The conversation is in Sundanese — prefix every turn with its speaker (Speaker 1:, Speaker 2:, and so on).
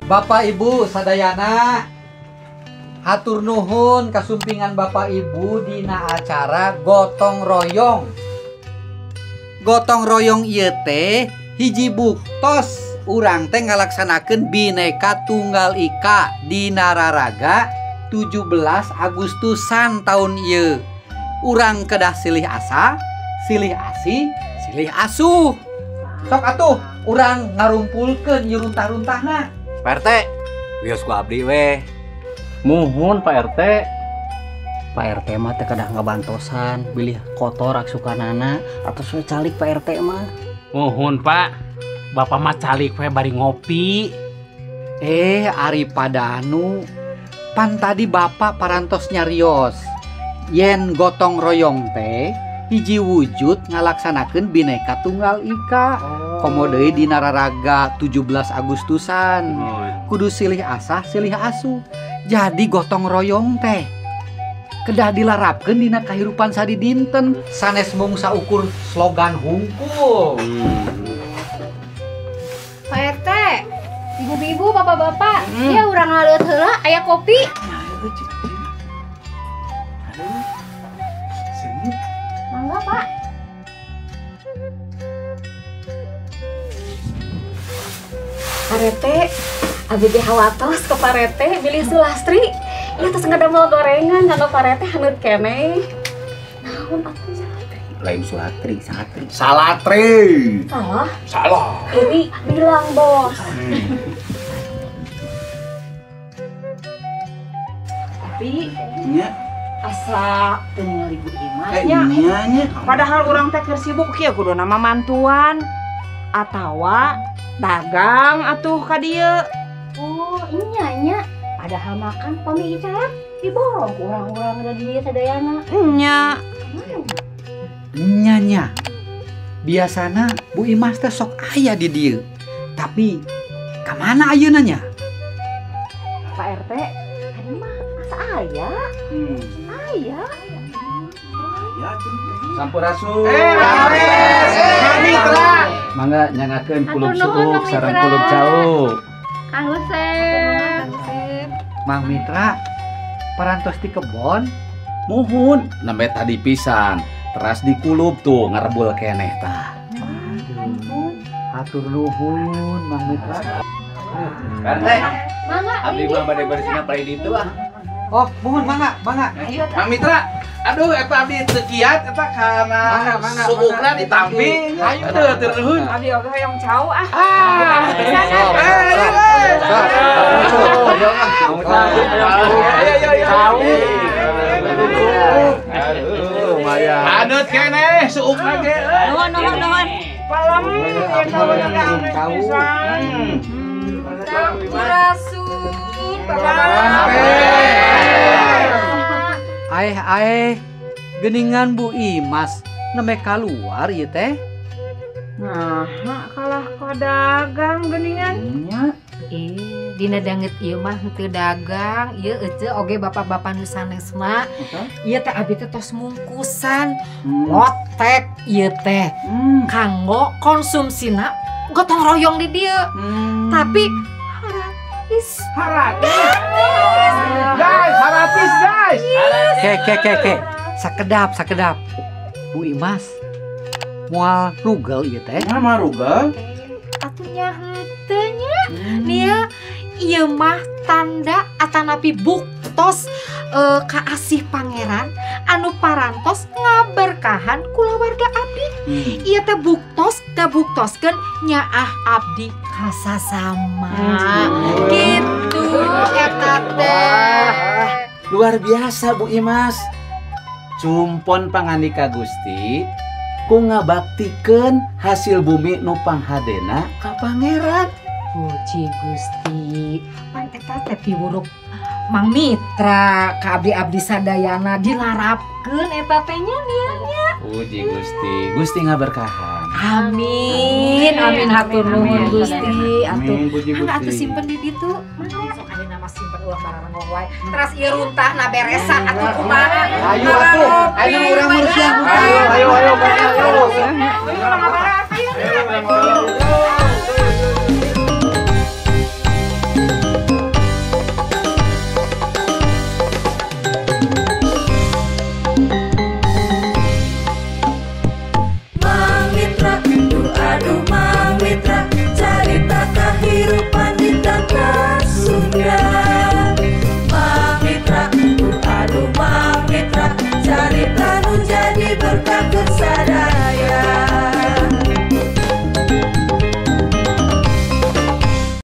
Speaker 1: Bapak Ibu sadayana, hatur nuhun kasumpingan Bapak Ibu dina acara gotong royong. Gotong royong ieu teh hiji buktos urang teh ngalaksanakeun Bhinneka Tunggal Ika dina raraga 17 Agustusan tahun ieu. Urang kedah silih asa, silih asih, silih asuh. Sok atuh urang ngarumpulkeun ieu runtah-runtahna.
Speaker 2: Pak RT, wios ku abdi weh.
Speaker 3: Muhun Pak RT.
Speaker 4: Pak RT mah teh kedah ngabantosan, bilih kotor aksukanana atau we calik Pak RT mah.
Speaker 3: Muhun Pak, Bapak mah calik we bari ngopi.
Speaker 1: Ari Padanu, pan tadi Bapak parantos nyarios. Yen gotong royong teh hiji wujud ngalaksanakeun Bhinneka Tunggal Ika. Komo deui dina raraga 17 Agustusan. Kudu silih asah, silih asuh. Jadi gotong royong teh kedah dilarapkeun dina kahirupan sadidinten, sanes mung saukur slogan hungkul.
Speaker 5: Pak RT, ibu-ibu, bapak-bapak, ya urang ngaleut heula aya kopi. Mangga, Pak. Pak RT, abi ge hawatos ke Pak RT bilih Sulastri. Ieu tos ngadamel gorengan kanggo Pak RT haneut keneh. Naon atuh Sulastri?
Speaker 2: Lain Sulastri, Satri.
Speaker 6: Salatri.
Speaker 5: Salah?
Speaker 6: Salah.
Speaker 5: Ini bilang, Bos.
Speaker 7: Tapi
Speaker 2: nya
Speaker 7: asa teu ningali Bu Imas nya.
Speaker 2: Nya.
Speaker 7: Padahal urang teh keur sibuk kieu kudu nama mantuan atawa dagang atuh ka dieu.
Speaker 5: Oh, nya nya. Padahal makan pami icalan diborong ku urang-urang da di dieu sadayana.
Speaker 7: Nya.
Speaker 1: Nya nya. Biasana Bu Imas teh sok aya di dieu. Tapi ka mana ayeuna nya?
Speaker 5: Pak RT, tadi mah asa aya. Aya.
Speaker 2: Sampurasun.
Speaker 6: Mitra.
Speaker 2: Mangga nyangakeun kulub
Speaker 5: Hatur nuhun,
Speaker 2: suuk
Speaker 5: Mang
Speaker 2: sareng
Speaker 5: Mitra.
Speaker 2: kulub cau.
Speaker 5: Kang Usep.
Speaker 1: Mang Mitra, parantos di kebon.
Speaker 2: Muhun, nembe tadi pisan. Teras dikulub tuh ngarebul keneh tah.
Speaker 1: Aduh, hatur nuhun Mang Mitra.
Speaker 2: Pak RT,
Speaker 5: Mangga,
Speaker 2: abdi
Speaker 5: ini
Speaker 2: mah bade bersihna palih ditu ah.
Speaker 1: Oh, muhun mangga, mangga.
Speaker 6: Mang Mitra, aduh eta abdi teu kiat eta kana suukna ditampi.
Speaker 1: Ayo.
Speaker 6: Aduh, hatur nuhun.
Speaker 7: Abdi oge hoyong cau ah.
Speaker 6: Ah.
Speaker 2: Aduh, lumayan.
Speaker 6: Haneut keneh suukna ge.
Speaker 7: Nuhun nuhun nuhun. Palem
Speaker 1: Cau.
Speaker 7: Sampurasun.
Speaker 1: Aeh aeh, geningan Bu Imas nembe kaluar ieu teh.
Speaker 7: Nah, kalah ka dagang geningan.
Speaker 2: Nya.
Speaker 8: Dina danget ieu mah henteu dagang, ieu ece oge bapak-bapak nu sanesna. Ieu teh abi teh tos mungkusan lotek ieu teh kanggo konsumsina gotong royong di dieu. Tapi haratis.
Speaker 6: Haratis. Guys, haratis guys.
Speaker 1: Ke ke ke ke. Sakedap, sakedap. Bu Imas moal rugel ieu teh.
Speaker 2: Nah, mah rugel.
Speaker 8: Atuh nya henteu nya. Nia ieu mah tanda atanapi buktos kaasih pangeran anu parantos ngaberkahan kulawarga abdi. Ieu teh buktos kabuktoskeun nyaah abdi kasasama. Gitu eta teh.
Speaker 2: Luar biasa Bu Imas. Cumpon pangandika Gusti ku ngabaktikeun hasil bumi nu panghadena ka pangeran.
Speaker 8: Puji Gusti, pan eta teh piwuruk Mang Mitra ka abdi-abdi sadayana dilarapkeun eta teh nya nya.
Speaker 2: Puji Gusti, Gusti ngaberkahan.
Speaker 8: Amin, amin hatur nuhun Gusti. Atuh,
Speaker 2: Amin, puji
Speaker 8: mangga atuh
Speaker 2: Gusti.
Speaker 8: simpen di ditu. Mangga sok ayeuna mah simpen ulah bararengong wae. Teras ieu runtahna beresan atuh kumaha.
Speaker 1: Ayo atuh, ayo urang meursian.
Speaker 6: Ayo, ayo, ayo.